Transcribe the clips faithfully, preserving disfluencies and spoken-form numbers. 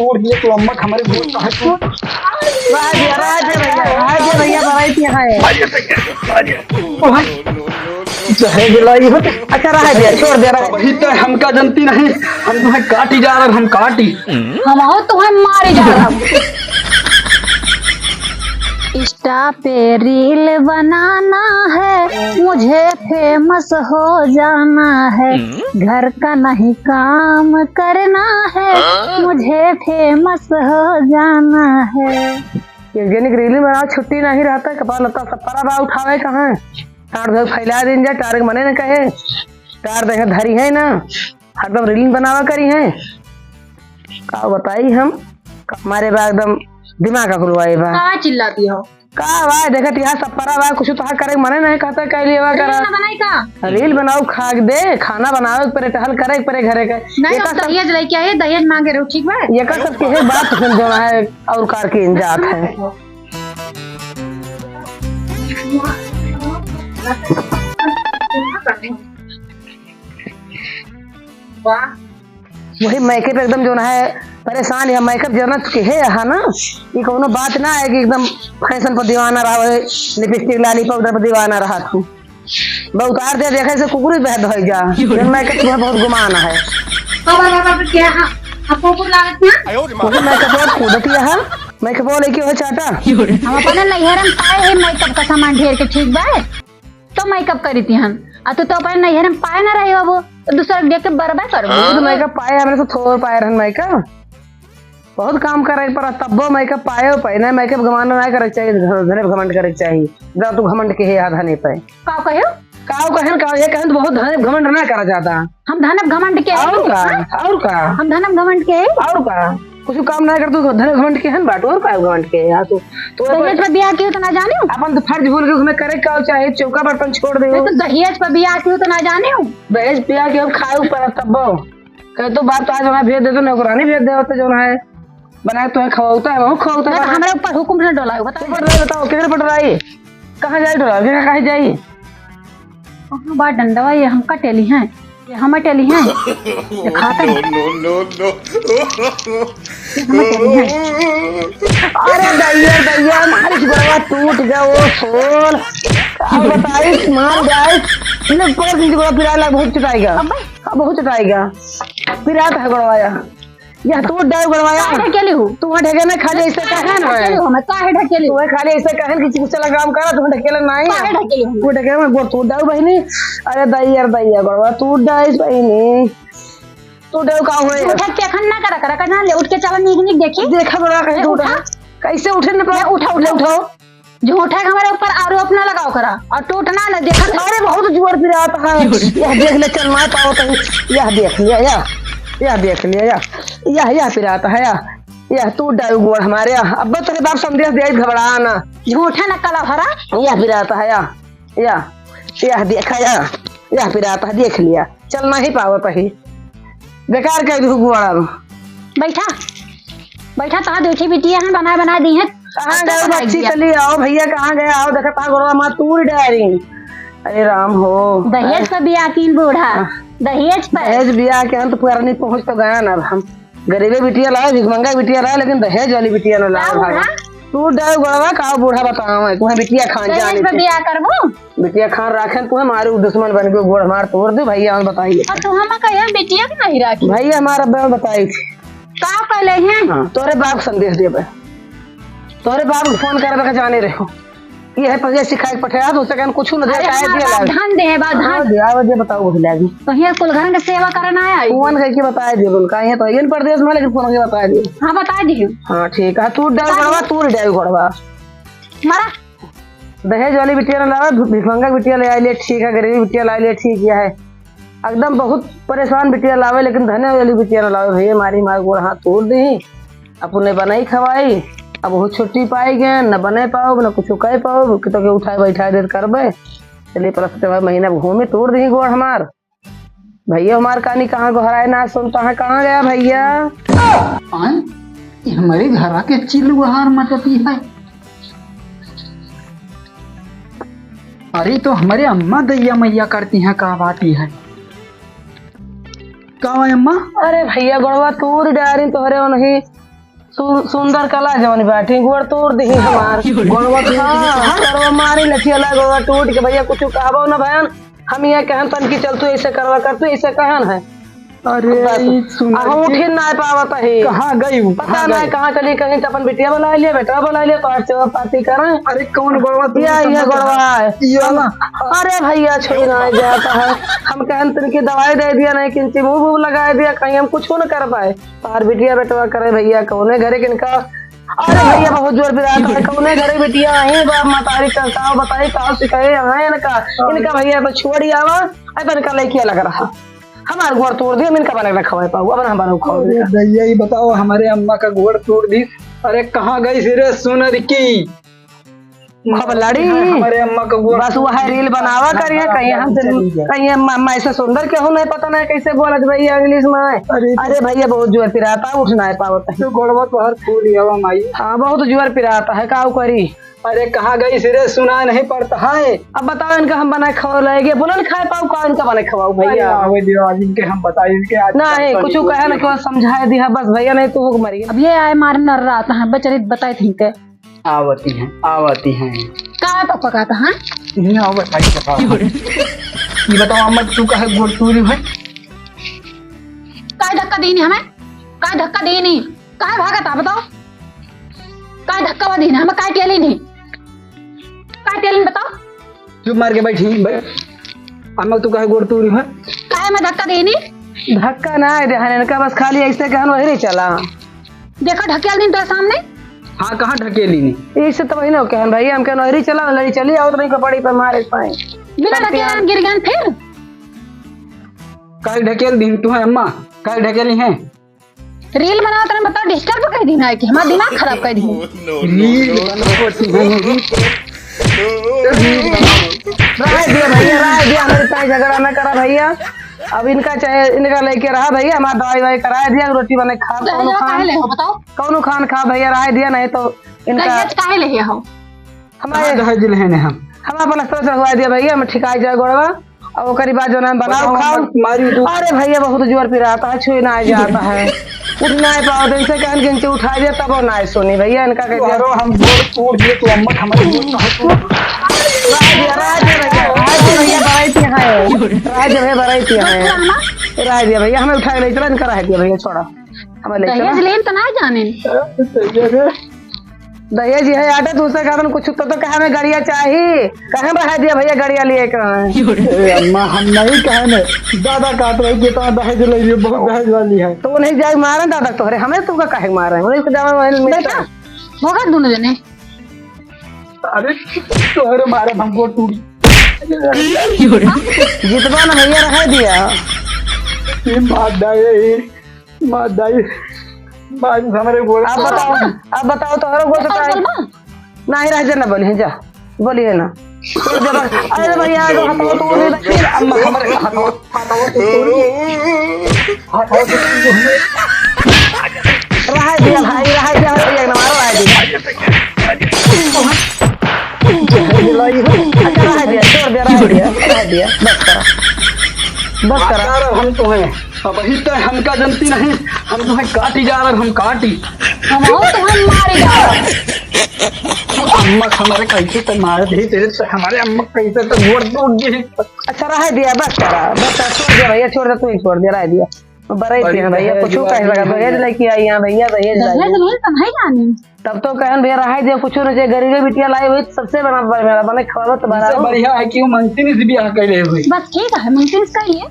तोड़ दिए तो अम्मा हमारे गोड़ का है। रह गया, रह गया भैया, रह गया भैया, बड़ाई किया है। दहेज लाई हो। अच्छा, रह गया, छोड़ दे, रह। अभी तो हमका जनती नहीं, हम तुम्हें काटी जा रहे, हम काटी। हम हो तुम्हें मारे जा रहे। Insta पे reel बनाना है, मुझे famous हो जाना है। घर का नहीं काम करना है, मुझे famous हो जाना है। एक जनी के reel बनाओ, छुट्टी नहीं रहता, कपड़ा लत्ता सब परा बा उठावे कहाँ। टार भर फैला दिन जा, टार के मने न कहे, टार देखे धरी है ना, हरदम reel बनावा करी है। का बताई हम, हमारे बा एकदम दिमाग का खुलवाए बा। का चिल्लाती हो? का बा, देखत यहाँ सब परा बा, कुछ तोहार करे के मने नहीं कहता, कह लिए बा reel करा। ना बनाई का? Reel बनाओ, खा के दे, खाना बनावे के परे, टहल करे के परे घरे के। नहीं, एका हम सब दहेज लेके आए, दहेज मांगे रहो, ठीक बा? एका सब के है बात सुन जो है, और कार के जात है। वाह। वही makeup एकदम जो है परेशान है, makeup जरूरत के है यहाँ ना, ये कोनो बात ना है कि एकदम fashion पर दीवाना रहा है, lipstick लाली powder पर दीवाना रहा तू। बा उतार दे, देखे से कुकुर ही बहद हो जा। जन makeup तुम्हें बहुत गुमान है। बाबा, बाबा, बाबा, क्या? हाँ, हाँ, कुकुर लागत ना? कुकुर makeup और कूदत यहाँ, makeup और लेके हो चाटा। हम अपने नैहर में पाए है makeup का सामान ढेर के, ठीक बा? तो makeup करी थी हम। आ तू तो अपने नैहर में पाए ना रहे हो, वो तो दूसरा देख के बर्बाद कर। बहुत makeup पाए, हमने तो थोड़ पाए रहन makeup। बहुत काम करे पर तब्बो makeup पाए हो, पहले makeup घमंड ना करे के चाहिए, धन घमंड करे के चाहिए। जा तू घमंड के है, या धने पे। का कहो? का कहन का, ये कहन तो बहुत धन घमंड ना करा जाता। हम धन घमंड के और है? का? हाँ? और का? हम धन घमंड के है? और का? कुछ काम ना कर तू धन घमंड के हन बाटू, और का घमंड के है? तू तो दहेज पर बियाह कियो तो ना जाने हो? अपन तो फर्ज भूल के उसमें करे का चाहे, चौका बर्तन छोड़ दे। तो दहेज पर बियाह कियो तो ना जाने हो? दहेज बियाह के अब खाए ऊपर तब्बो। कहे तो बाप तो आज हमें भेज देते, नौकरानी भेज दे होते जो है। बना के तुम्हें खवाता है, वो खवाता है, बना। हमरा ऊपर हुक्म ना डोलाओ, बताओ। ऊपर नहीं बताओ, किधर पर डोलाई? कहाँ जाए डोलाओ, किधर कहाँ जाए? कहाँ बा डंडवा, ये हमका टेली हैं, ये हम टेली हैं, ये खाता है। No, no, no, no। ये हम टेली हैं। अरे दैया, दैया, मारी गोड़वा टूट गया, वो सोल। अब बताई, मार जाए। इन्हें पर दिन गोड़वा पिराला, बहुत चटाएगा। अब्बे। अब बहुत चटाएगा। पिरात है गोड़वा या। या तू डर गड़वाया। काहे ढकेली हूँ? तू वहाँ ढके ना, खाली ऐसे काहे ना ढकेली हूँ? मैं काहे ढकेली हूँ? तू खाली ऐसे काहे कि कुछ लगा काम करा, तू ढकेले नहीं। काहे ढकेली हूँ? तू ढके में गोड़ तू डर बहिनी। अरे दैया, अरे दैया, गड़वा तू डर बहिनी। तू डर का होए? उठा के खन ना करा, करा, करा, ले उठ के चला, नीक, नीक देखी। देखा बड़ा कहीं ले तू उठा। उठा। कैसे उठे ना पाओ? ले उठा, उठा, उठा। उठाओ। झूठा के हमारे ऊपर आरोप ना लगाओ करा, और टूटना ना देखा था। अरे बहुत जोर पिरात है। यह देख ले, चल मार पाओ तो। यह देख लिया, यह, यह देख लिया, यह, यह, यह पिरात है, यह, यह टूट डायो गोड़ हमारे। अब तेरे बाप संदेश दे, घबरा ना। झूठा ना कला भरा। यह पिरात है, यह, यह, यह देखा, यह, यह पिरात है, देख लिया। चल नहीं पावत ही, बेकार कह दू गोड़। अब बैठा, बैठा, तहाँ देखी बिटिया हैं, बनाए बनाए दी हैं। कहाँ गए बच्ची? चली आओ भैया, कहाँ गए? आओ, देखा, कहाँ गोड़वा मार तूर डारी। अरे राम हो। दहेज पर बियाह कीन बूढ़ा। हाँ। दहेज पर। दहेज बियाह के हम तो पुरानी पहुँच तो गया ना, अब हम गरीबे बिटिया लाए, भिखमंगा बिटिया लाए, लेकिन दहेज वाली बिटिया ना लाए। का बूढ़ा? तू डर गोड़वा का बूढ़ा बताओ, तुम्हें बिटिया खान दहेज जाने पर थे। बियाह करबो? बिटिया खान राखेन तुम्हें, मारे उ दुश्मन बन के गोड़ मार तोड़ दे भैया, हम बताइए। और तू हम कहे बिटिया के नहीं राखी? भैया हमारा बहन बताई थी। का कहले हैं? हाँ, तोरे बाप संदेश देबे, तोरे बाप को फोन करबे के जाने रहो। ये है पहले सिखाए के पठे, तो उससे कहन कुछ न दे, अरे काहे हमार दिया बाप लाग? धन दे है, बाप धन। हाँ, दिया, अब ये बताओ, वो लागी। तो ये कुल घर के सेवा करना है। फोन करके बताए दे, बोल, का ये तो ये परदेश में, लेकिन फोन करके बताए दे। हाँ, बताए दे। हाँ, ठीक है, तू डर बता दे। गड़वा, तू डर गड़वा। मारा। दहेज वाली बिटिया ना लावे, भि-, भिखमंगा बिटिया ले आइले, ठीक है, गरीबी बिटिया ला ले, ठीक है। एकदम बहुत परेशान बिटिया लावे, लेकिन धने वाली बिटिया ना लावे। भैया, मारी मार गोड़ हाथ तोड़ दी, अपने बनाई खवाई, अब वो छुट्टी पाई गए, न बने पाओ, न कुछ कह पाओ, कि तो के उठाए बैठाए देत करबे। चलिए, प्लस के महीना घूमे, तोड़ दी गोड़ हमार। भैया हमार कानी कहाँ गोहराए ना सुनता है, कहाँ गया भैया? आए, ये हमारे घरा के चिल्लुहार मचती है। अरे, तो हमारे अम्मा दैया मैया करती हैं, का बात ही है? का हुआ अम्मा? अरे भैया, गोड़वा तूर डारी तोहरे उन्हीं सु-, सुंदर कला जवन बाटी, गोड़ तोड़ दिही हमार। गोड़वा तोड़ दिही हाँ, तोहार? गोड़वा मारी लठिया ला, गोड़वा टूट के भइया कुछ कहबो न भयन। हम ये कहन तन कि चल तू ऐसे करवा कर, तू ऐसे कहन है। अरे, बस। ई सुंदर अहो, की उठे ना पावत है। कहाँ गई वो? पता कहाँ नहीं गई? कहाँ चली, कहीं तो अपन बिटिया बुला लिया, बेटा बुला लिया, तो आज सेवा पाती करें। अरे, कौन गोड़वा तू या, ये गोड़वा है। ये वाला? अरे भइया, छोड़ी ना जाता है। हम कहन तन की दवाई दे दिया, नहीं किंची मुंह वूह लगा दिया, कहीं हम कुछ न कर पाए। तोहार बिटिया बेटवा करे भइया, कौने घरे किनका? अरे भइया, बहुत जोर पिरात है, कौने घरे बिटिया आई, बाप मतारी का का बताई, का सिखाए आए इनका, इनका भइया तो छोड़ी आवा, अब इनका लइकिया लग रहा। हमार गोड़ तोड़ दिया, हम इनका बना के खवाए पाऊ, अब हम बना खवाए अरे इनका। भइया, ये बताओ, हमारे अम्मा का गोड़ तोड़ दी। अरे, कहाँ गई रे सुनर की? खूब लड़ी। हमारे अम्मा का गोड़ बस वह रील बनावा करिए, कहीं हम चली गई। कहीं अम्मा, अम्मा ऐसे सुंदर केहू नहीं, पता नहीं कैसे बोलत भइया इंग्लिश में। अरे अरे भइया, बहुत जोर पिराता, उठ ना पावत है। तो गोड़वा तोहर फूल गवा माई। हाँ, बहुत जोर पिराता है, का करी? अरे, कहाँ गई रे, सुनाई नहीं पड़ता है। अब बताओ, इनका हम बना खवा लाएंगे, बोलन खाए पाऊ का, इनका बना खवाऊ अरे, भइया। आवे दियो, आज इनके हम बताई, इनके आज नहीं, कल कुछ कल कहे ना, क्यों समझाए दिया, बस भइया, नहीं तो हो मरी। अब ये आए मारे नर रात है, बचरित बताए थे इनके। आवती हैं, आवती हैं। का तो पकाता, हाँ? नहीं, आओ, बताइए, बताओ। ये बताओ, अम्मा, तू काहे गोड़ तोड़ी है? काहे धक्का देनी हमें? काहे धक्का देनी? काहे भागत आ, बताओ? काहे धक्का देनी? हमें काहे टेली नहीं? काहे टेली, बताओ? चुप मार के बैठी, बैठ। अम्मा, तू काहे गोड़ तोड़ी है? काहे मैं धक्का देनी? धक्का ना है, देहन इनका बस खाली ऐसे कहन वही नहीं चला। देखो, ढकेल दिन तोरे सामने। हाँ, कहाँ ढकेली नी? इसे तो वही ना कहन भाई, हम कहन वही चला, लड़ी चली, आवत नहीं कपड़ी पर मारे पाए। बिना ढकेल हम गिर गए फिर। काहे ढकेल दिन तू है अम्मा? काहे ढकेली हैं? रील बनावत रहे, बताओ, disturb कर दी ना, कि हमारा दिमाग खराब कर दी। रील बनावत हैं, रील। राय दिया भइया, राय दिया, हमारे ताई झगड़ा ना करा भइया। अब इनका चाहे, इनका लेके रहा भइया, हमार दवाई ववाई कराए दिया, रोटी बने खा, कौनो खान, काहे ले हो, बताओ? कौनो खान खा भइया, राय दिया, नहीं तो इनका दहेज काहे ले हो? हमारे हाँ, दहेज लेहे ने हम। हम अपना सोच रखवा दिया भइया, हम ठिकाई जाए गोड़वा, और ओकरी बाद जो ना बनाओ बताओ, खाओ। मत मारी तू। अरे भइया, बहुत जोर पिराता है, छुई ना जाता है, उठ ना पाओ, दिन से कहन गिनती उठा दिया, तब ना सुनी भइया, इनका कह दिया। अरे हम जोर तोड़ दिए, तू अम्मा हमारे जोर तोड़। राज, राज भइया, राज भइया, बराई थी है। राज भइया, बराई थी है। राज दिया भइया, हमें उठा के ले चला, इनका रह दिया भइया, छोड़ा, हमें ले चला। दहेज लेन तो ना जाने। दहेज है आटे, दूसरे का कुछ तो, तो कहे हमें गड़िया चाही, कहे रह दिया भइया, गड़िया लिए कहाँ है? ए, अम्मा, हम नहीं कहे ने, दादा कहत रही कि इतना दहेज ले लिए, बहुत दहेज वाली है। तो उन्हें जाए मारे दादा तोहरे, हमें तुमका काहे मारे? उन्हें को जावे वही मिलता। भोगा दोनों जने। अरे, तोहरे मारे हमको टूट। जितवा ना भइया, रह दिया। ये मार डाले, ये मार डाले, मार हमरे गोड़। अब बताओ, अब बताओ, तोहरे गोड़ तो काहे? नहीं, रह जा ना, बोली है, जा, बोली है ना। अरे भइया, तो हथवा तोड़ दे। अम्मा, हमरे हथवा, हथवा तो तोड़ दे। हथवा तो तोड़ दे। रह दिया भाई, रह दिया, रह दिया, ना मारो, रह दिया। अच्छा, रह दिया, छोड़ दिया, रह दिया, रह दिया, बस करा, बस करा। हम तो हैं, अब ही तो हमका जनती नहीं, हम तो हैं काटी जा रहे, हम काटी। हम हो तो हम मारी जा रहे। अम्मा हमारे कैसे तो मार दी तेरे से, हमारे अम्मा कैसे तो गोड़ टूट गई। अच्छा, रह दिया, बस करा, बस करा, छोड़ दिया भइया, छोड़ दे, तू ही छोड़ दिया, रह दिया। बराई थी, हाँ भइया, दहेज कुछ कहे लगा, दहेज लेके आई, हाँ भइया, दहेज लाई। दहेज नहीं तो नहीं जानी। तब तो कहन भइया, रहाई दे, कुछ न चाहे, गरीबे बिटिया लाई हुई, सबसे बड़ा बर-, मेरा बने खवावत बड़ा सबसे हो। बढ़िया है कि वो मंगती से ब्याह कर ले हुई। बस ठीक है, मंगती से कहिए।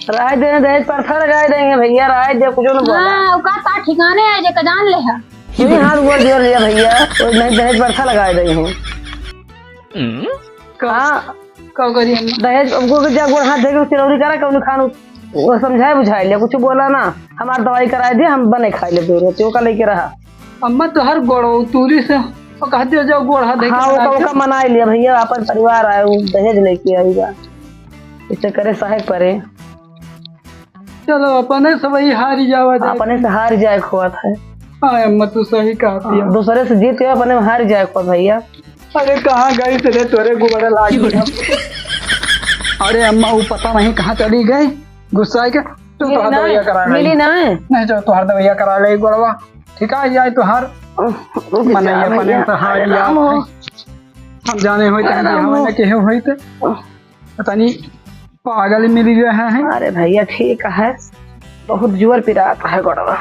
रहाई दे, दहेज प्रथा लगाए देंगे भइया, रहाई दे, कुछ न बोला। हाँ, ओका ता ठिकाने है, जे का जान ले है। नहीं, हाथ गोड़ जोड़ लिया भइया, वो नहीं दहेज प्रथा लगाए देंगे। का, हाँ। का करी अम्मा? दहेज, अब को जा गोड़ हाथ धे के चिरौरी करा, कौन खान वो समझाए बुझाए ले, कुछ बोला ना, हमार दवाई कराए दे, हम बने खाए ले दो रोटी, ओका लेके रहा। अम्मा तोहर गोड़ तूरी से, वो कहते हो जाओ गोड़ हाथ धे के हाँ, बना ओका, के। ओका मनाए लिया भइया, अपन परिवार आए, वो दहेज लेके आई बा, इसे करे सहे परे। चलो, अपने से वही हारी जावा जाए। अपने से हार जाए खोत है। हाँ, अम्मा, तू सही कहती है। हाँ, दूसरे से जीत के अपने में हार जाए खोत भइया। अरे, कहाँ गई तेरे, तोरे गुबड़े लाग गए हम। अरे अम्मा, वो पता नहीं कहाँ चली गई, गुस्सा के। तू मिली तोहर ना, दवाइया करा ले। मिली ना। नहीं, चलो, तोहर दवाइया करा ले, गोड़वा। ठीक है, जाए तो हर रुक जा मने ये अपने भैया। तो हार अरे लिया राम हो। है। हम जाने होइत है कि राम हमें हो। ना केहे होइत। तनी पागल मिल गया है। अरे भैया ठीक है, बहुत जोर पिरात है गोड़वा।